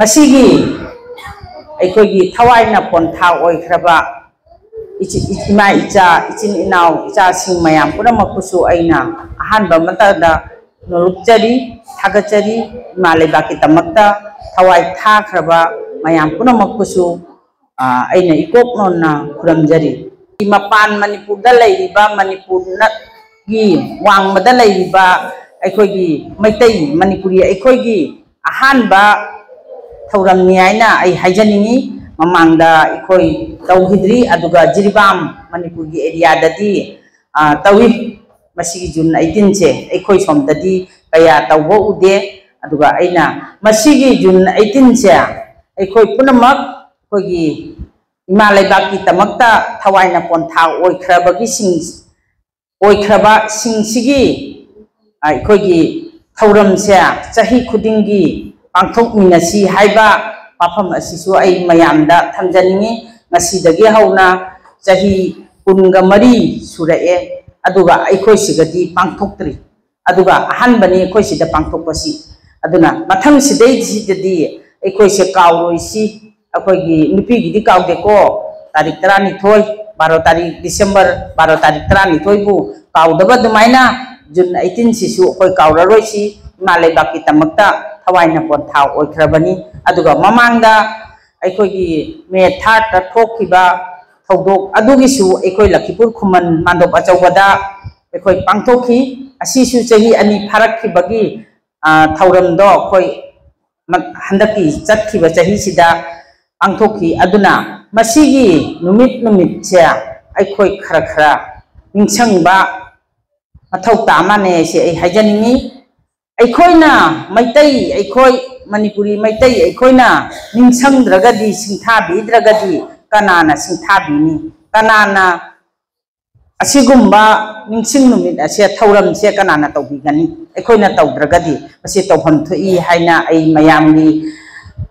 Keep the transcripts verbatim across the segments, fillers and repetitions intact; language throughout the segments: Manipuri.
ꯃꯁꯤꯒꯤ ꯑꯩꯈꯣꯏꯒꯤ ꯊꯋꯥꯏꯅ ꯄꯣꯟꯊꯥ ꯑꯣꯏꯈ꯭ꯔꯕ ꯏꯆꯤ- ꯏꯃꯥ ꯏꯆꯥ, ꯏꯆꯤꯟ ꯏꯅꯥꯎ, ꯏꯆꯥꯁꯤꯡ ꯃꯌꯥꯝ ꯄꯨꯝꯅꯃꯛꯄꯨꯁꯨ ꯑꯩꯅ ꯑꯍꯥꯟꯕ ꯃꯇꯝꯗ ꯅꯣꯂꯨꯛꯆꯔꯤ, ꯊꯥꯒꯠꯆꯔꯤ꯫ ꯏꯃꯥ ꯂꯩꯕꯥꯛꯀꯤꯗꯃꯛꯇ ꯊꯋꯥꯏ ꯊꯥꯈ꯭ꯔꯕ ꯃꯌꯥꯝ ꯄꯨꯝꯅꯃꯛꯄꯨꯁꯨ, ꯑ, ꯑꯩꯅ ꯏꯀꯣꯛ ꯅꯣꯟꯅ ꯈꯨꯔꯨꯝꯖꯔꯤ꯫ ꯃꯄꯥꯟ ꯃꯅꯤꯄꯨꯔꯗ ꯂꯩꯔꯤꯕ, ꯃꯅꯤꯄꯨꯔꯒꯤ ꯋꯥꯡꯃꯗ ꯂꯩꯔꯤꯕ ꯑꯩꯈꯣꯏꯒꯤ ꯃꯩꯇꯩ, ꯃꯅꯤꯄꯨꯔꯤ ꯑꯩꯈꯣꯏꯒꯤ ꯑꯍꯥꯟꯕ ꯊꯧꯔꯝꯅꯤ ꯍꯥꯏꯅ ꯑꯩ ꯍꯥꯏꯖꯅꯤꯡꯉꯤ꯫ ꯃꯃꯥꯡꯗ ꯑꯩꯈꯣꯏ ꯇꯧꯈꯤꯗ꯭ꯔꯤ, ꯑꯗꯨꯒ ꯖꯤꯔꯤꯕꯥꯝ, ꯃꯅꯤꯄꯨꯔꯒꯤ ꯑꯦꯔꯤꯌꯥꯗꯗꯤ, ꯑ, ꯇꯧꯏ꯫ ꯃꯁꯤꯒꯤ ꯖꯨꯟ ꯑꯩꯠꯇꯤꯟꯁꯦ ꯑꯩꯈꯣꯏ ꯁꯣꯝꯗꯗꯤ ꯀꯌꯥ ꯇꯧꯕ ꯎꯗꯦ꯫ ꯑꯗꯨꯒ ꯑꯩꯅ ꯃꯁꯤꯒꯤ ꯖꯨꯟ ꯑꯩꯠꯇꯤꯟꯁꯦ ꯑꯩꯈꯣꯏ ꯄꯨꯝꯅꯃꯛ ꯑꯩꯈꯣꯏꯒꯤ ꯏꯃꯥ ꯂꯩꯕꯥꯛꯀꯤꯗꯃꯛꯇ ꯊꯋꯥꯏꯅ ꯄꯣꯟꯊꯥ ꯑꯣꯏꯈ꯭ꯔꯕꯒꯤꯁꯤꯡ, ꯑꯣꯏꯈ꯭ꯔꯕꯁꯤꯡꯁꯤꯒꯤ ꯑꯩꯈꯣꯏꯒꯤ ꯊꯧꯔꯝꯁꯦ ꯆꯍꯤ ꯈꯨꯗꯤꯡꯒꯤ ꯄꯥꯡꯊꯣꯛꯃꯤꯟꯅꯁꯤ ꯍꯥꯏꯕ ꯋꯥꯐꯝ ꯑꯁꯤꯁꯨ ꯑꯩ ꯃꯌꯥꯝꯗ ꯊꯝꯖꯅꯤꯡꯉꯤ꯫ ꯉꯁꯤꯗꯒꯤ ꯍꯧꯅ ꯆꯍꯤ ꯀꯨꯟꯒ ꯃꯔꯤ ꯁꯨꯔꯛꯑꯦ, ꯑꯗꯨꯒ ꯑꯩꯈꯣꯏ ꯁꯤꯒꯗꯤ ꯄꯥꯡꯊꯣꯛꯇ꯭ꯔꯤ꯫ ꯑꯗꯨꯒ ꯑꯍꯥꯟꯕꯅꯤ ꯑꯩꯈꯣꯏ ꯁꯤꯗ ꯄꯥꯡꯊꯣꯛꯄꯁꯤ꯫ ꯑꯗꯨꯅ ꯃꯊꯪ ꯁꯤꯗꯩꯁꯤꯗꯗꯤ ꯑꯩꯈꯣꯏꯁꯦ ꯀꯥꯎꯔꯣꯏꯁꯤ꯫ ꯑꯩꯈꯣꯏꯒꯤ ꯅꯨꯄꯤꯒꯤꯗꯤ ꯀꯥꯎꯗꯦꯀꯣ, ꯇꯥꯔꯤꯛ ꯇꯔꯥꯅꯤꯊꯣꯏ, ꯕꯥꯔꯣ ꯇꯥꯔꯤꯛ, ꯗꯤꯁꯦꯝꯕꯔ ꯕꯥꯔꯣ ꯇꯥꯔꯤꯛ ꯇꯔꯥꯅꯤꯊꯣꯏꯕꯨ ꯀꯥꯎꯗꯕ ꯑꯗꯨꯃꯥꯏꯅ ꯖꯨꯟ ꯑꯩꯠꯇꯤꯟꯁꯤꯁꯨ ꯑꯩꯈꯣꯏ ꯀꯥꯎꯔꯔꯣꯏꯁꯤ꯫ ꯏꯃꯥ ꯂꯩꯕꯥꯛꯀꯤꯗꯃꯛꯇ ꯊꯋꯥꯏꯅ ꯄꯣꯟꯊꯥ ꯑꯣꯏꯈ꯭ꯔꯕꯅꯤ꯫ ꯑꯗꯨꯒ ꯃꯃꯥꯡꯗ ꯑꯩꯈꯣꯏꯒꯤ ꯃꯦ ꯊꯥꯔꯠꯇ ꯊꯣꯛꯈꯤꯕ ꯊꯧꯗꯣꯛ ꯑꯗꯨꯒꯤꯁꯨ ꯑꯩꯈꯣꯏ ꯂꯈꯤꯄꯨꯔ ꯈꯨꯃꯟ ꯃꯥꯟꯗꯣꯞ ꯑꯆꯧꯕꯗ ꯑꯩꯈꯣꯏ ꯄꯥꯡꯊꯣꯛꯈꯤ꯫ ꯑꯁꯤꯁꯨ ꯆꯍꯤ ꯑꯅꯤ ꯐꯥꯔꯛꯈꯤꯕꯒꯤ, ꯑ, ꯊꯧꯔꯝꯗꯣ ꯑꯩꯈꯣꯏ ꯃ-, ꯍꯟꯗꯛꯀꯤ ꯆꯠꯈꯤꯕ ꯆꯍꯤꯁꯤꯗ ꯄꯥꯡꯊꯣꯛꯈꯤ꯫ ꯑꯗꯨꯅ ꯃꯁꯤꯒꯤ ꯅꯨꯃꯤꯠ ꯅꯨꯃꯤꯠꯁꯦ ꯑꯩꯈꯣꯏ ꯈꯔ ꯈꯔ ꯅꯤꯡꯁꯤꯡꯕ ꯃꯊꯧ ꯇꯥ ꯃꯥꯟꯅꯩ ꯍꯥꯏꯁꯦ ꯑꯩ ꯍꯥꯏꯖꯅꯤꯡꯉꯤ꯫ ꯑꯩꯈꯣꯏꯅ ꯃꯩꯇꯩ, ꯑꯩꯈꯣꯏ ꯃꯅꯤꯄꯨꯔꯤ ꯃꯩꯇꯩ ꯑꯩꯈꯣꯏꯅ ꯅꯤꯡꯁꯤꯡꯗ꯭ꯔꯒꯗꯤ, ꯁꯤꯡꯊꯥꯕꯤꯗ꯭ꯔꯒꯗꯤ ꯀꯅꯥꯅ ꯁꯤꯡꯊꯥꯕꯤꯅꯤ? ꯀꯅꯥꯅ ꯑꯁꯤꯒꯨꯝꯕ ꯅꯤꯡꯁꯤꯡ ꯅꯨꯃꯤꯠ ꯑꯁꯦ, ꯊꯧꯔꯝꯁꯦ ꯀꯅꯥꯅ ꯇꯧꯕꯤꯒꯅꯤ? ꯑꯩꯈꯣꯏꯅ ꯇꯧꯗ꯭ꯔꯒꯗꯤ ꯃꯁꯤ ꯇꯧꯐꯝ ꯊꯣꯛꯏ ꯍꯥꯏꯅ ꯑꯩ ꯃꯌꯥꯝꯒꯤ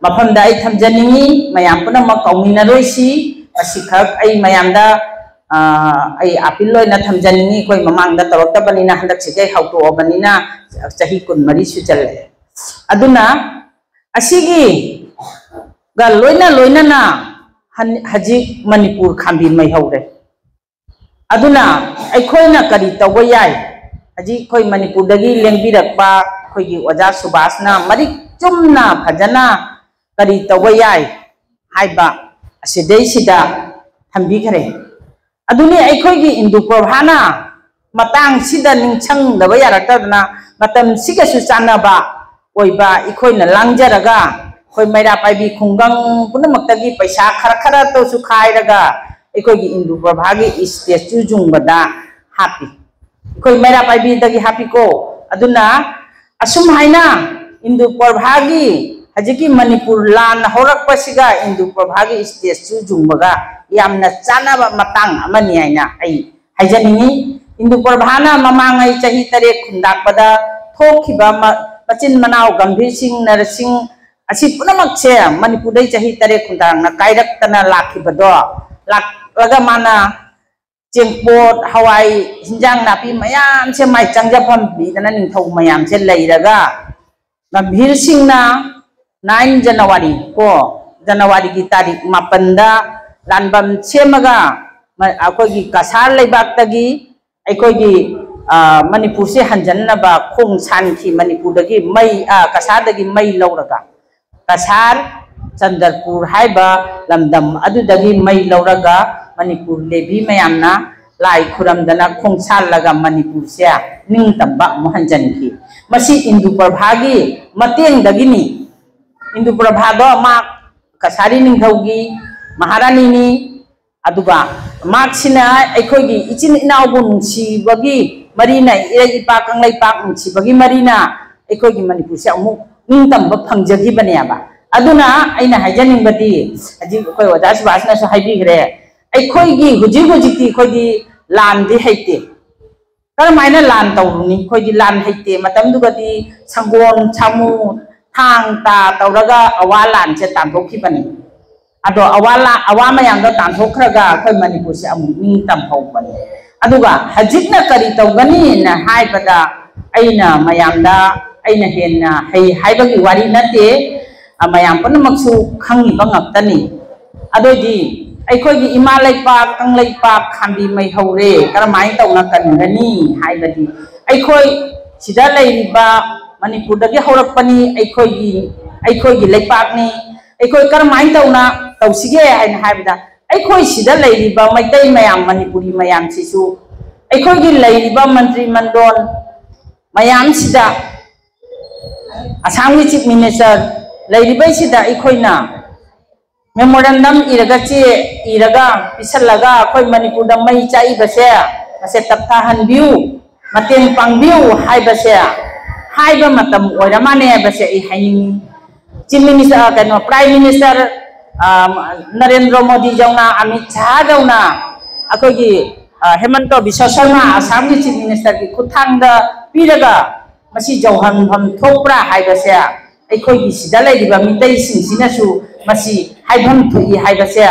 ꯃꯐꯝꯗ ꯑꯩ ꯊꯝꯖꯅꯤꯡꯉꯤ꯫ ꯃꯌꯥꯝ ꯄꯨꯝꯅꯃꯛ ꯀꯥꯎꯃꯤꯟꯅꯔꯣꯏꯁꯤ꯫ ꯃꯁꯤꯈꯛ ꯑꯩ ꯃꯌꯥꯝꯗ, ꯑ, ꯑꯩ ꯑꯄꯤꯜ ꯑꯣꯏꯅ ꯊꯝꯖꯅꯤꯡꯉꯤ꯫ ꯑꯩꯈꯣꯏ ꯃꯃꯥꯡꯗ ꯇꯧꯔꯛꯇꯕꯅꯤꯅ, ꯍꯟꯗꯛꯁꯤꯗꯩ ꯍꯧꯗꯣꯛꯑꯕꯅꯤꯅ ꯆꯍꯤ ꯀꯨꯟꯃꯔꯤ ꯁꯨꯖꯜꯂꯛꯑꯦ꯫ ꯑꯗꯨꯅ ꯑꯁꯤꯒꯤ ꯂꯣꯏꯅ ꯂꯣꯏꯅꯅ ꯍꯟ- ꯍꯧꯖꯤꯛ ꯃꯅꯤꯄꯨꯔ ꯈꯥꯝꯕꯤ ꯃꯩ ꯍꯧꯔꯦ꯫ ꯑꯗꯨꯅ ꯑꯩꯈꯣꯏꯅ ꯀꯔꯤ ꯇꯧꯕ ꯌꯥꯏ? ꯍꯧꯖꯤꯛ ꯑꯩꯈꯣꯏ ꯃꯅꯤꯄꯨꯔꯗꯒꯤ ꯂꯦꯡꯕꯤꯔꯛꯄ ꯑꯩꯈꯣꯏꯒꯤ ꯑꯣꯖꯥ ꯁꯨꯕꯥꯁꯅ ꯃꯔꯤꯛ ꯆꯨꯝꯅ ꯐꯖꯅ ꯀꯔꯤ ꯇꯧꯕ ꯌꯥꯏ ꯍꯥꯏꯕ ꯑꯁꯤꯗꯩꯁꯤꯗ ꯊꯝꯕꯤꯈ꯭ꯔꯦ꯫ ꯑꯗꯨꯅꯤ ꯑꯩꯈꯣꯏꯒꯤ ꯏꯟꯗꯨ ꯄ꯭ꯔꯚꯥꯅ ꯃꯇꯥꯡꯁꯤꯗ ꯅꯤꯡꯁꯤꯡꯗꯕ ꯌꯥꯔꯛꯇꯗꯅ ꯃꯇꯝꯁꯤꯒꯁꯨ ꯆꯥꯟꯅꯕ ꯑꯣꯏꯕ ꯑꯩꯈꯣꯏꯅ ꯂꯥꯡꯖꯔꯒ ꯑꯩꯈꯣꯏ ꯃꯩꯔꯥ ꯄꯥꯏꯕꯤ ꯈꯨꯡꯒꯪ ꯄꯨꯝꯅꯃꯛꯇꯒꯤ ꯄꯩꯁꯥ ꯈꯔ ꯈꯔꯇꯁꯨ ꯈꯥꯏꯔꯒ ꯑꯩꯈꯣꯏꯒꯤ ꯏꯟꯗꯨ ꯄ꯭ꯔꯚꯥꯒꯤ ꯏꯁꯇꯦꯆꯨ ꯌꯨꯡꯕꯗ ꯍꯥꯞꯄꯤ꯫ ꯑꯩꯈꯣꯏ ꯃꯩꯔꯥ ꯄꯥꯏꯕꯤꯗꯒꯤ ꯍꯥꯞꯄꯤꯀꯣ꯫ ꯑꯗꯨꯅ ꯑꯁꯨꯝ ꯍꯥꯏꯅ ꯏꯟꯗꯨ ꯄ꯭ꯔꯚꯥꯒꯤ ꯍꯧꯖꯤꯛꯀꯤ ꯃꯅꯤꯄꯨꯔ ꯂꯥꯟ ꯍꯧꯔꯛꯄꯁꯤꯒ ꯏꯟꯗꯨ ꯄ꯭ꯔꯚꯥꯒꯤ ꯏꯁꯇꯦꯆꯨ ꯌꯨꯡꯕꯒ ꯌꯥꯝꯅ ꯆꯥꯟꯅꯕ ꯃꯇꯥꯡ ꯑꯃꯅꯤ ꯍꯥꯏꯅ ꯑꯩ ꯍꯥꯏꯖꯅꯤꯡꯉꯤ꯫ ꯏꯟꯗꯨ ꯄ꯭ꯔꯚꯥꯅ ꯃꯃꯥꯡꯉꯩ ꯆꯍꯤ ꯇꯔꯦꯠ ꯈꯨꯟꯗꯥꯛꯄꯗ ꯊꯣꯛꯈꯤꯕ ꯃ- ꯃꯆꯤꯟ ꯃꯅꯥꯎ ꯒꯝꯚꯤꯔ ꯁꯤꯡ, ꯅꯔꯁꯤꯡ ꯑꯁꯤ ꯄꯨꯝꯅꯃꯛꯁꯦ ꯃꯅꯤꯄꯨꯔꯗꯩ ꯆꯍꯤ ꯇꯔꯦꯠ ꯈꯨꯟꯗꯥꯡꯅ ꯀꯥꯏꯔꯛꯇꯅ ꯂꯥꯛꯈꯤꯕꯗꯣ, ꯂꯥꯛꯂꯒ ꯃꯥꯅ ꯆꯦꯡꯄꯣꯠ, ꯍꯋꯥꯏ, ꯍꯤꯟꯖꯥꯡ ꯅꯥꯄꯤ ꯃꯌꯥꯝꯁꯦ ꯃꯥꯏ ꯆꯪꯖꯐꯝ ꯄꯤꯗꯅ ꯅꯤꯡꯊꯧ ꯃꯌꯥꯝꯁꯦ ꯂꯩꯔꯒ ꯒꯝꯚꯤꯔ ꯁꯤꯡꯅ ꯅꯥꯏꯟ ꯖꯅꯋꯥꯔꯤ ꯀꯣ, ꯖꯅꯋꯥꯔꯤꯒꯤ ꯇꯥꯔꯤꯛ ꯃꯥꯄꯟꯗ ꯂꯥꯟꯕꯝ ꯁꯦꯝꯃꯒ ꯃ- ꯑꯩꯈꯣꯏꯒꯤ ꯀꯁꯥꯔ ꯂꯩꯕꯥꯛꯇꯒꯤ ꯑꯩꯈꯣꯏꯒꯤ, ꯑ, ꯃꯅꯤꯄꯨꯔꯁꯦ ꯍꯟꯖꯟꯅꯕ ꯈꯣꯡ ꯁꯥꯟꯈꯤ꯫ ꯃꯅꯤꯄꯨꯔꯗꯒꯤ ꯃꯩ, ꯑ, ꯀꯁꯥꯔꯗꯒꯤ ꯃꯩ ꯂꯧꯔꯒ ꯀꯁꯥꯔ, ꯆꯟꯗ꯭ꯔꯄꯨꯔ ꯍꯥꯏꯕ ꯂꯝꯗꯝ ꯑꯗꯨꯗꯒꯤ ꯃꯩ ꯂꯧꯔꯒ ꯃꯅꯤꯄꯨꯔ ꯂꯦꯕꯤ ꯃꯌꯥꯝꯅ ꯂꯥꯏ ꯈꯨꯔꯝꯗꯅ ꯈꯣꯡꯁꯥꯜꯂꯒ ꯃꯅꯤꯄꯨꯔꯁꯦ ꯅꯤꯡꯇꯝꯕ ꯑꯃꯨꯛ ꯍꯟꯖꯟꯈꯤ꯫ ꯃꯁꯤ ꯏꯟꯗꯨ ꯄ꯭ꯔꯚꯥꯒꯤ ꯃꯇꯦꯡꯗꯒꯤꯅꯤ꯫ ꯏꯟꯗꯨ ꯄ꯭ꯔꯚꯥꯗꯣ ꯃꯥ ꯀꯁꯥꯔꯤ ꯅꯤꯡꯊꯧꯒꯤ ꯃꯍꯥꯔꯥꯅꯤꯅꯤ꯫ ꯑꯗꯨꯒ ꯃꯍꯥꯛꯁꯤꯅ ꯑꯩꯈꯣꯏꯒꯤ ꯏꯆꯤꯟ ꯏꯅꯥꯎꯕꯨ ꯅꯨꯡꯁꯤꯕꯒꯤ ꯃꯔꯤꯅ, ꯏꯔꯩ ꯏꯄꯥꯛ ꯀꯪꯂꯩꯄꯥꯛ ꯅꯨꯡꯁꯤꯕꯒꯤ ꯃꯔꯤꯅ ꯑꯩꯈꯣꯏꯒꯤ ꯃꯅꯤꯄꯨꯔꯁꯦ ꯑꯃꯨꯛ ꯅꯤꯡꯇꯝꯕ ꯐꯪꯖꯈꯤꯕꯅꯦꯕ꯫ ꯑꯗꯨꯅ ꯑꯩꯅ ꯍꯥꯏꯖꯅꯤꯡꯕꯗꯤ, ꯍꯧꯖꯤꯛ ꯑꯩꯈꯣꯏ ꯑꯣꯖꯥ ꯁꯨꯕꯥꯁꯅꯁꯨ ꯍꯥꯏꯕꯤꯈ꯭ꯔꯦ, ꯑꯩꯈꯣꯏꯒꯤ ꯍꯧꯖꯤꯛ ꯍꯧꯖꯤꯛꯇꯤ ꯑꯩꯈꯣꯏꯗꯤ ꯂꯥꯟꯗꯤ ꯍꯩꯇꯦ꯫ ꯀꯔꯝꯍꯥꯏꯅ ꯂꯥꯟ ꯇꯧꯔꯨꯅꯤ? ꯑꯩꯈꯣꯏꯗꯤ ꯂꯥꯟ ꯍꯩꯇꯦ꯫ ꯃꯇꯝꯗꯨꯒꯗꯤ ꯁꯪꯒꯣꯜ, ꯁꯥꯃꯨ, ꯊꯥꯡ ꯇꯥ ꯇꯧꯔꯒ ꯑꯋꯥ ꯂꯥꯟꯁꯦ ꯇꯥꯟꯊꯣꯛꯈꯤꯕꯅꯤ꯫ ꯑꯗꯣ ꯑꯋꯥ ꯂꯥ-, ꯑꯋꯥ ꯃꯌꯥꯝꯗꯣ ꯇꯥꯟꯊꯣꯛꯈ꯭ꯔꯒ ꯑꯩꯈꯣꯏ ꯃꯅꯤꯄꯨꯔꯁꯦ ꯑꯃꯨꯛ ꯅꯤꯡꯇꯝ ꯍꯧꯕꯅꯤ꯫ ꯑꯗꯨꯒ ꯍꯧꯖꯤꯛꯅ ꯀꯔꯤ ꯇꯧꯒꯅꯤꯅ ꯍꯥꯏꯕꯗ, ꯑꯩꯅ ꯃꯌꯥꯝꯗ ꯑꯩꯅ ꯍꯦꯟꯅ ꯍꯩ ꯍꯥꯏꯕꯒꯤ ꯋꯥꯔꯤ ꯅꯠꯇꯦ꯫ ꯑ, ꯃꯌꯥꯝ ꯄꯨꯝꯅꯃꯛꯁꯨ ꯈꯪꯉꯤꯕ ꯉꯥꯛꯇꯅꯤ꯫ ꯑꯗꯨꯑꯣꯏꯗꯤ ꯑꯩꯈꯣꯏꯒꯤ ꯏꯃꯥ ꯂꯩꯄꯥꯛ, ꯀꯪꯂꯩꯄꯥꯛ ꯈꯥꯝꯕꯤ ꯃꯩꯍꯧꯔꯦ, ꯀꯔꯝꯍꯥꯏꯅ ꯇꯧꯅ ꯀꯟꯒꯅꯤ ꯍꯥꯏꯕꯗꯤ, ꯑꯩꯈꯣꯏ ꯁꯤꯗ ꯂꯩꯔꯤꯕ ꯃꯅꯤꯄꯨꯔꯗꯒꯤ ꯍꯧꯔꯛꯄꯅꯤ, ꯑꯩꯈꯣꯏꯒꯤ, ꯑꯩꯈꯣꯏꯒꯤ ꯂꯩꯄꯥꯛꯅꯤ, ꯑꯩꯈꯣꯏ ꯀꯔꯝꯍꯥꯏꯅ ꯇꯧꯅ ꯇꯧꯁꯤꯒꯦ ꯍꯥꯏꯅ ꯍꯥꯏꯕꯗ, ꯑꯩꯈꯣꯏ ꯁꯤꯗ ꯂꯩꯔꯤꯕ ꯃꯩꯇꯩ ꯃꯌꯥꯝ, ꯃꯅꯤꯄꯨꯔꯤ ꯃꯌꯥꯝꯁꯤꯁꯨ, ꯑꯩꯈꯣꯏꯒꯤ ꯂꯩꯔꯤꯕ ꯃꯟꯇ꯭ꯔꯤ ꯃꯟꯗꯣꯟ ꯃꯌꯥꯝꯁꯤꯗ, ꯑꯁꯥꯝꯒꯤ ꯆꯤꯐ ꯃꯤꯅꯤꯁꯇꯔ ꯂꯩꯔꯤꯕꯩꯁꯤꯗ ꯑꯩꯈꯣꯏꯅ ꯃꯦꯃꯣꯔꯦꯟꯗꯝ ꯏꯔꯒ, ꯆꯦ ꯏꯔꯒ ꯄꯤꯁꯜꯂꯒ, ꯑꯩꯈꯣꯏ ꯃꯅꯤꯄꯨꯔꯗ ꯃꯩ ꯆꯥꯛꯏꯕꯁꯦ, ꯃꯁꯦ ꯇꯞꯊꯥꯍꯟꯕꯤꯌꯨ, ꯃꯇꯦꯡ ꯄꯥꯡꯕꯤꯌꯨ ꯍꯥꯏꯕꯁꯦ, ꯍꯥꯏꯕ ꯃꯇꯝ ꯑꯣꯏꯔ ꯃꯥꯅꯦ ꯍꯥꯏꯕꯁꯦ ꯑꯩ ꯍꯥꯏꯅꯤꯡꯉꯤ꯫ ꯆꯤꯐ ꯃꯤꯅꯤꯁꯇꯔ, ꯀꯩꯅꯣ, ꯄ꯭ꯔꯥꯏꯝ ꯃꯤꯅꯤꯁꯇꯔ, ꯑ, ꯅꯔꯦꯟꯗ꯭ꯔ ꯃꯣꯗꯤꯗꯧꯅ, ꯑꯃꯤꯠ ꯁꯥꯍꯗꯧꯅ, ꯑꯩꯈꯣꯏꯒꯤ, ꯑ, ꯍꯦꯃꯟꯇ ꯕꯤꯁ꯭ꯋ ꯁꯔꯃ, ꯑꯁꯥꯝꯒꯤ ꯆꯤꯐ ꯃꯤꯅꯤꯁꯇꯔꯒꯤ ꯈꯨꯠꯊꯥꯡꯗ ꯄꯤꯔꯒ, ꯃꯁꯤ ꯌꯧꯍꯟꯐꯝ ꯊꯣꯛꯄ꯭ꯔꯥ ꯍꯥꯏꯕꯁꯦ, ꯑꯩꯈꯣꯏꯒꯤ ꯁꯤꯗ ꯂꯩꯔꯤꯕ ꯃꯤꯇꯩꯁꯤꯡꯁꯤꯅꯁꯨ ꯃꯁꯤ ꯍꯥꯏꯐꯝ ꯊꯣꯛꯏ ꯍꯥꯏꯕꯁꯦ,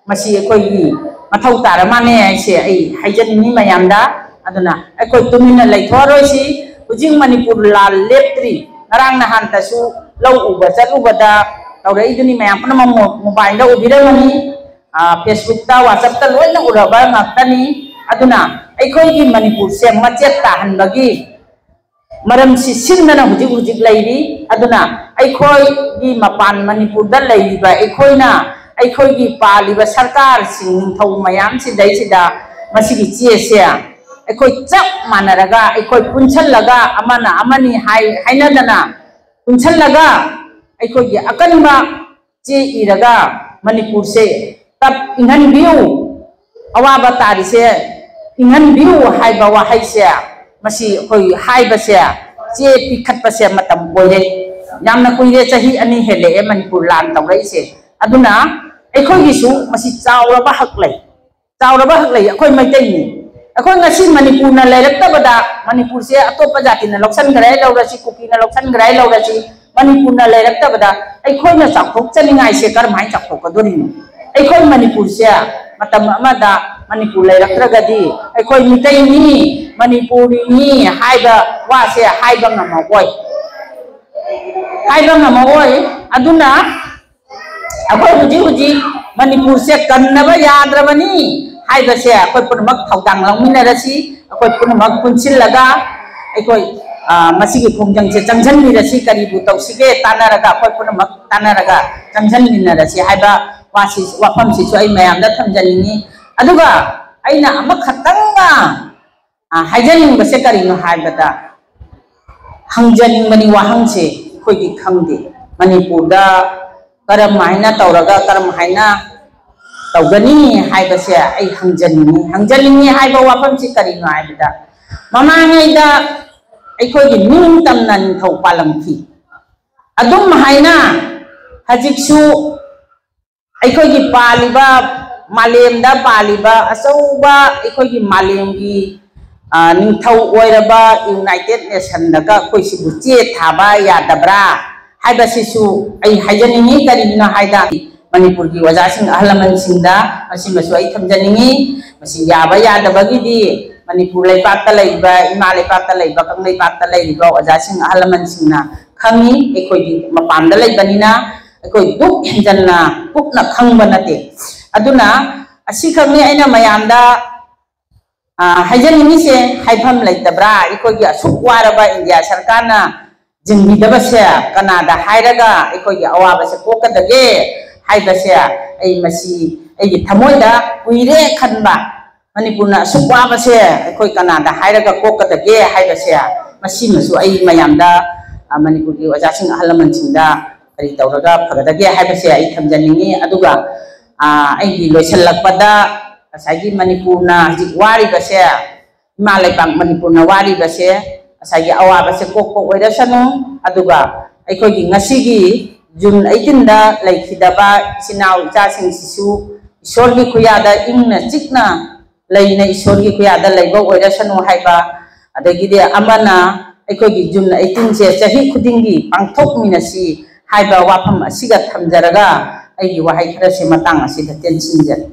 ꯃꯁꯤ ꯑꯩꯈꯣꯏꯒꯤ ꯃꯊꯧ ꯇꯥꯔ ꯃꯥꯜꯂꯦ ꯍꯥꯏꯁꯦ ꯑꯩ ꯍꯥꯏꯖꯅꯤꯡꯉꯤ ꯃꯌꯥꯝꯗ꯫ ꯑꯗꯨꯅ ꯑꯩꯈꯣꯏ ꯇꯨꯃꯤꯟꯅ ꯂꯩꯊꯣꯛꯑꯔꯣꯏꯁꯤ꯫ ꯍꯧꯖꯤꯛ ꯃꯅꯤꯄꯨꯔ ꯂꯥꯟ ꯂꯦꯞꯇ꯭ꯔꯤ꯫ ꯉꯔꯥꯡ ꯅꯍꯥꯟꯇꯁꯨ ꯂꯧ ꯎꯕ ꯆꯠꯂꯨꯕꯗ ꯇꯧꯔꯛꯏꯗꯨꯅꯤ, ꯃꯌꯥꯝ ꯄꯨꯝꯅꯃꯛ ꯃꯣ-, ꯃꯣꯕꯥꯏꯜꯗ ꯎꯕꯤꯔꯝꯃꯅꯤ꯫ ꯑ, ꯐꯦꯁꯕꯨꯛꯇ, ꯋꯥꯆꯞꯇ ꯂꯣꯏꯅ ꯎꯔꯕ ꯉꯥꯛꯇꯅꯤ꯫ ꯑꯗꯨꯅ ꯑꯩꯈꯣꯏꯒꯤ ꯃꯅꯤꯄꯨꯔꯁꯦ ꯃꯆꯦꯠ ꯇꯥꯍꯟꯕꯒꯤ ꯃꯔꯝꯁꯤ ꯁꯤꯟꯗꯅ ꯍꯧꯖꯤꯛ ꯍꯧꯖꯤꯛ ꯂꯩꯔꯤ꯫ ꯑꯗꯨꯅ ꯑꯩꯈꯣꯏꯒꯤ ꯃꯄꯥꯟ ꯃꯅꯤꯄꯨꯔꯗ ꯂꯩꯔꯤꯕ ꯑꯩꯈꯣꯏꯅ, ꯑꯩꯈꯣꯏꯒꯤ ꯄꯥꯜꯂꯤꯕ ꯁꯔꯀꯥꯔꯁꯤꯡ, ꯅꯤꯡꯊꯧ ꯃꯌꯥꯝꯁꯤꯗꯩꯁꯤꯗ ꯃꯁꯤꯒꯤ ꯆꯦꯁꯦ ꯑꯩꯈꯣꯏ ꯆꯞ ꯃꯥꯟꯅꯔꯒ, ꯑꯩꯈꯣꯏ ꯄꯨꯟꯁꯜꯂꯒ, ꯑꯃꯅ ꯑꯃꯅꯤ ꯍꯥꯏ-, ꯍꯥꯏꯅꯗꯅ ꯄꯨꯟꯁꯜꯂꯒ ꯑꯩꯈꯣꯏꯒꯤ ꯑꯀꯟꯕ ꯆꯦ ꯏꯔꯒ ꯃꯅꯤꯄꯨꯔꯁꯦ ꯇꯞ ꯏꯪꯍꯟꯕꯤꯌꯨ, ꯑꯋꯥꯕ ꯇꯥꯔꯤꯁꯦ ꯏꯪꯍꯟꯕꯤꯌꯨ ꯍꯥꯏꯕ ꯋꯥꯍꯩꯁꯦ, ꯃꯁꯤ ꯑꯩꯈꯣꯏ ꯍꯥꯏꯕꯁꯦ, ꯆꯦ ꯄꯤꯈꯠꯄꯁꯦ ꯃꯇꯝ ꯑꯣꯏꯔꯦ꯫ ꯌꯥꯝꯅ ꯀꯨꯏꯔꯦ, ꯆꯍꯤ ꯑꯅꯤ ꯍꯦꯜꯂꯛꯑꯦ ꯃꯅꯤꯄꯨꯔ ꯂꯥꯟ ꯇꯧꯔꯛꯏꯁꯦ꯫ ꯑꯗꯨꯅ ꯑꯩꯈꯣꯏꯒꯤꯁꯨ ꯃꯁꯤ ꯆꯥꯎꯔꯕ ꯍꯛ ꯂꯩ, ꯆꯥꯎꯔꯕ ꯍꯛ ꯂꯩ꯫ ꯑꯩꯈꯣꯏ ꯃꯩꯇꯩꯅꯤ꯫ ꯑꯩꯈꯣꯏ ꯉꯁꯤ ꯃꯅꯤꯄꯨꯔꯅ ꯂꯩꯔꯛꯇꯕꯗ, ꯃꯅꯤꯄꯨꯔꯁꯦ ꯑꯇꯣꯞꯄ ꯖꯥꯇꯤꯅ ꯂꯧꯁꯟꯈ꯭ꯔꯦ ꯂꯧꯔꯁꯤ, ꯀꯨꯀꯤꯅ ꯂꯧꯁꯟꯈ꯭ꯔꯦ ꯂꯧꯔꯁꯤ, ꯃꯅꯤꯄꯨꯔꯅ ꯂꯩꯔꯛꯇꯕꯗ ꯑꯩꯈꯣꯏꯅ ꯆꯥꯎꯊꯣꯛꯆꯅꯤꯡꯉꯥꯏꯁꯦ ꯀꯔꯝꯍꯥꯏꯅ ꯆꯥꯎꯊꯣꯛꯀꯗꯣꯔꯤꯅꯣ? ꯑꯩꯈꯣꯏ ꯃꯅꯤꯄꯨꯔꯁꯦ ꯃꯇꯝ ꯑꯃꯗ ꯃꯅꯤꯄꯨꯔ ꯂꯩꯔꯛꯇ꯭ꯔꯒꯗꯤ ꯑꯩꯈꯣꯏ ꯃꯤꯇꯩꯅꯤ, ꯃꯅꯤꯄꯨꯔꯤꯅꯤ ꯍꯥꯏꯕ ꯋꯥꯁꯦ ꯍꯥꯏꯕ ꯉꯝꯃꯛꯑꯣꯏ, ꯍꯥꯏꯕ ꯉꯝꯃꯛꯑꯣꯏ꯫ ꯑꯗꯨꯅ ꯑꯩꯈꯣꯏ ꯍꯧꯖꯤꯛ ꯍꯧꯖꯤꯛ ꯃꯅꯤꯄꯨꯔꯁꯦ ꯀꯟꯅꯕ ꯌꯥꯗ꯭ꯔꯕꯅꯤ ꯍꯥꯏꯕꯁꯦ ꯑꯩꯈꯣꯏ ꯄꯨꯝꯅꯃꯛ ꯊꯧꯗꯥꯡ ꯂꯧꯃꯤꯟꯅꯔꯁꯤ꯫ ꯑꯩꯈꯣꯏ ꯄꯨꯝꯅꯃꯛ ꯄꯨꯟꯁꯤꯜꯂꯒ ꯑꯩꯈꯣꯏ, ꯑ, ꯃꯁꯤꯒꯤ ꯈꯣꯡꯖꯪꯁꯦ ꯆꯪꯁꯤꯟꯕꯤꯔꯁꯤ꯫ ꯀꯔꯤꯕꯨ ꯇꯧꯁꯤꯒꯦ ꯇꯥꯟꯅꯔꯒ, ꯑꯩꯈꯣꯏ ꯄꯨꯝꯅꯃꯛ ꯇꯥꯟꯅꯔꯒ ꯆꯪꯁꯤꯟꯃꯤꯟꯅꯔꯁꯤ ꯍꯥꯏꯕ ꯋꯥꯁꯤ, ꯋꯥꯐꯝꯁꯤꯁꯨ ꯑꯩ ꯃꯌꯥꯝꯗ ꯊꯝꯖꯅꯤꯡꯉꯤ꯫ ꯑꯗꯨꯒ ꯑꯩꯅ ꯑꯃꯈꯛꯇꯪꯒ, ꯑ, ꯍꯥꯏꯖꯅꯤꯡꯕꯁꯦ ꯀꯔꯤꯅꯣ ꯍꯥꯏꯕꯗ, ꯍꯪꯖꯅꯤꯡꯕꯅꯤ ꯋꯥꯍꯪꯁꯦ꯫ ꯑꯩꯈꯣꯏꯗꯤ ꯈꯪꯗꯦ ꯃꯅꯤꯄꯨꯔꯗ ꯀꯔꯝ ꯍꯥꯏꯅ ꯇꯧꯔꯒ ꯀꯔꯝ ꯍꯥꯏꯅ ꯇꯧꯒꯅꯤ ꯍꯥꯏꯕꯁꯦ ꯑꯩ ꯍꯪꯖꯅꯤꯡꯉꯤ꯫ ꯍꯪꯖꯅꯤꯡꯉꯤ ꯍꯥꯏꯕ ꯋꯥꯐꯝꯁꯤ ꯀꯔꯤꯅꯣ ꯍꯥꯏꯕꯗ, ꯃꯃꯥꯡꯉꯩꯗ ꯑꯩꯈꯣꯏꯒꯤ ꯅꯤꯡꯇꯝꯅ ꯅꯤꯡꯊꯧ ꯄꯥꯜꯂꯝꯈꯤ꯫ ꯑꯗꯨꯝ ꯍꯥꯏꯅ ꯍꯧꯖꯤꯛꯁꯨ ꯑꯩꯈꯣꯏꯒꯤ ꯄꯥꯜꯂꯤꯕ, ꯃꯥꯂꯦꯝꯗ ꯄꯥꯜꯂꯤꯕ ꯑꯆꯧꯕ ꯑꯩꯈꯣꯏꯒꯤ ꯃꯥꯂꯦꯝꯒꯤ, ꯑ, ꯅꯤꯡꯊꯧ ꯑꯣꯏꯔꯕ ꯌꯨꯅꯥꯏꯇꯦꯠ ꯅꯦꯁꯟꯗꯒ ꯑꯩꯈꯣꯏ ꯁꯤꯕꯨ ꯆꯦ ꯊꯥꯕ ꯌꯥꯗꯕ꯭ꯔꯥ ꯍꯥꯏꯕꯁꯤꯁꯨ ꯑꯩ ꯍꯥꯏꯖꯅꯤꯡꯉꯤ꯫ ꯀꯔꯤꯒꯤꯅꯣ ꯍꯥꯏꯗ, ꯃꯅꯤꯄꯨꯔꯒꯤ ꯑꯣꯖꯥꯁꯤꯡ, ꯑꯍꯜ ꯂꯃꯟꯁꯤꯡꯗ ꯃꯁꯤꯃꯁꯨ ꯑꯩ ꯊꯝꯖꯅꯤꯡꯉꯤ꯫ ꯃꯁꯤ ꯌꯥꯕ ꯌꯥꯗꯕꯒꯤꯗꯤ ꯃꯅꯤꯄꯨꯔ ꯂꯩꯄꯥꯛꯇ ꯂꯩꯔꯤꯕ, ꯏꯃꯥ ꯂꯩꯄꯥꯛꯇ ꯂꯩꯕ, ꯀꯪꯂꯩꯄꯥꯛꯇ ꯂꯩꯔꯤꯕ ꯑꯣꯖꯥꯁꯤꯡ, ꯑꯍꯜ ꯂꯃꯟꯁꯤꯡꯅ ꯈꯪꯉꯤ꯫ ꯑꯩꯈꯣꯏꯗꯤ ꯃꯄꯥꯟꯗ ꯂꯩꯕꯅꯤꯅ ꯑꯩꯈꯣꯏ ꯗꯨꯛ ꯍꯦꯟꯖꯟꯅ ꯀꯨꯞꯅ ꯈꯪꯕ ꯅꯠꯇꯦ꯫ ꯑꯗꯨꯅ ꯑꯁꯤꯈꯛꯅꯤ ꯑꯩꯅ ꯃꯌꯥꯝꯗ, ꯑ, ꯍꯥꯏꯖꯅꯤꯡꯉꯤꯁꯦ꯫ ꯍꯥꯏꯐꯝ ꯂꯩꯇꯕ꯭ꯔꯥ? ꯑꯩꯈꯣꯏꯒꯤ ꯑꯁꯨꯛ ꯋꯥꯔꯕ ꯏꯟꯗꯤꯌꯥ ꯁꯔꯀꯥꯔꯅ ꯌꯦꯡꯕꯤꯗꯕꯁꯦ ꯀꯅꯥꯗ ꯍꯥꯏꯔꯒ ꯑꯩꯈꯣꯏꯒꯤ ꯑꯋꯥꯕꯁꯦ ꯀꯣꯛꯀꯗꯒꯦ ꯍꯥꯏꯕꯁꯦ ꯑꯩ ꯃꯁꯤ ꯑꯩꯒꯤ ꯊꯃꯣꯏꯗ ꯀꯨꯏꯔꯦ ꯈꯟꯕ꯫ ꯃꯅꯤꯄꯨꯔꯅ ꯑꯁꯨꯛ ꯋꯥꯕꯁꯦ ꯑꯩꯈꯣꯏ ꯀꯅꯥꯗ ꯍꯥꯏꯔꯒ ꯀꯣꯛꯀꯗꯒꯦ ꯍꯥꯏꯕꯁꯦ, ꯃꯁꯤꯃꯁꯨ ꯑꯩ ꯃꯌꯥꯝꯗ, ꯑ, ꯃꯅꯤꯄꯨꯔꯒꯤ ꯑꯣꯖꯥꯁꯤꯡ, ꯑꯍꯜ ꯂꯃꯟꯁꯤꯡꯗ ꯀꯔꯤ ꯇꯧꯔꯒ ꯐꯒꯗꯒꯦ ꯍꯥꯏꯕꯁꯦ ꯑꯩ ꯊꯝꯖꯅꯤꯡꯉꯤ꯫ ꯑꯗꯨꯒ, ꯑ, ꯑꯩꯒꯤ ꯂꯣꯏꯁꯤꯜꯂꯛꯄꯗ ꯉꯁꯥꯏꯒꯤ ꯃꯅꯤꯄꯨꯔꯅ ꯍꯧꯖꯤꯛ ꯋꯥꯔꯤꯕꯁꯦ, ꯏꯃꯥ ꯂꯩꯄꯥꯛ ꯃꯅꯤꯄꯨꯔꯅ ꯋꯥꯔꯤꯕꯁꯦ ꯉꯁꯥꯏꯒꯤ ꯑꯋꯥꯕꯁꯦ ꯀꯣꯛꯄ ꯑꯣꯏꯔꯁꯅꯨ꯫ ꯑꯗꯨꯒ ꯑꯩꯈꯣꯏꯒꯤ ꯉꯁꯤꯒꯤ ꯖꯨꯟ ꯑꯩꯇꯤꯟꯗ ꯂꯩꯈꯤꯗꯕ ꯏꯆꯤꯟ ꯏꯅꯥꯎ ꯏꯆꯥꯁꯤꯡꯁꯤꯁꯨ ꯏꯁꯣꯔꯒꯤ ꯈꯨꯌꯥꯗ ꯏꯪꯅ ꯆꯤꯛꯅ ꯂꯩꯅ ꯏꯁꯣꯔꯒꯤ ꯈꯨꯌꯥꯗ ꯂꯩꯕ ꯑꯣꯏꯔꯁꯅꯨ ꯍꯥꯏꯕ, ꯑꯗꯒꯤꯗꯤ ꯑꯃꯅ ꯑꯩꯈꯣꯏꯒꯤ ꯖꯨꯟ ꯑꯩꯇꯤꯟꯁꯦ ꯆꯍꯤ ꯈꯨꯗꯤꯡꯒꯤ ꯄꯥꯡꯊꯣꯛꯃꯤꯟꯅꯁꯤ ꯍꯥꯏꯕ ꯋꯥꯐꯝ ꯑꯁꯤꯒ ꯊꯝꯖꯔꯒ ꯑꯩꯒꯤ ꯋꯥꯍꯩ ꯈꯔꯁꯦ ꯃꯇꯥꯡ ꯑꯁꯤꯗ ꯇꯦꯟꯁꯤꯟꯖꯔꯦ꯫